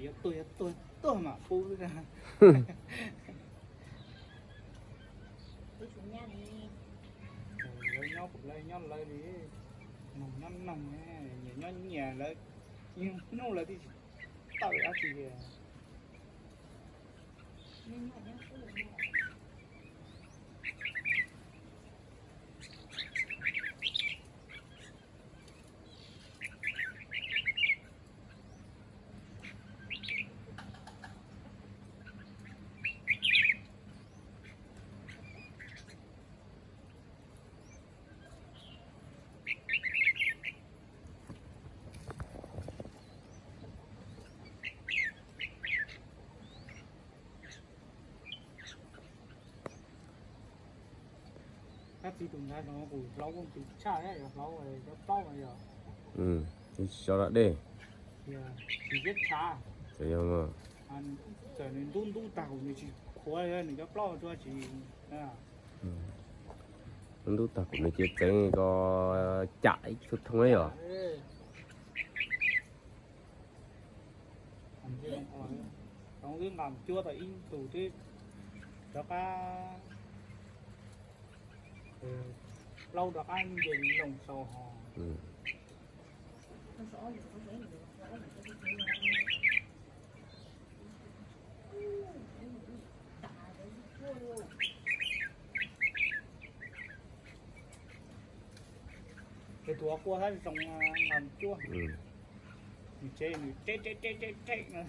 Yuav tuag yuav tuag tuag mam pub. Lawv nyob kuv lawv nyob lawv li, noog nyob noog, nyias nyob nyias lawv, ib hnub lawv twb tsis tawm dab tsi li. Kab txiv tus ntawd no kuv hlauv koj txiv tshaj yog hlauv cov plaub no yog. Tsis tso da dej. Tsis siab tshav. Txawm nws ntub ntub tag kuv nws tsis khuav nws cov plaub tsuas tsis. Ntub tag kuv nws cia txeev ko cam ib tug thoob yom. Tau wb nqa cuab tau ib tug twb rov qab, plaub rov qab nce loo sau ho. Ces tus quaj thab zoo nqa cuab. Nws tsev nws tsev tsev tsev tsev tsev no.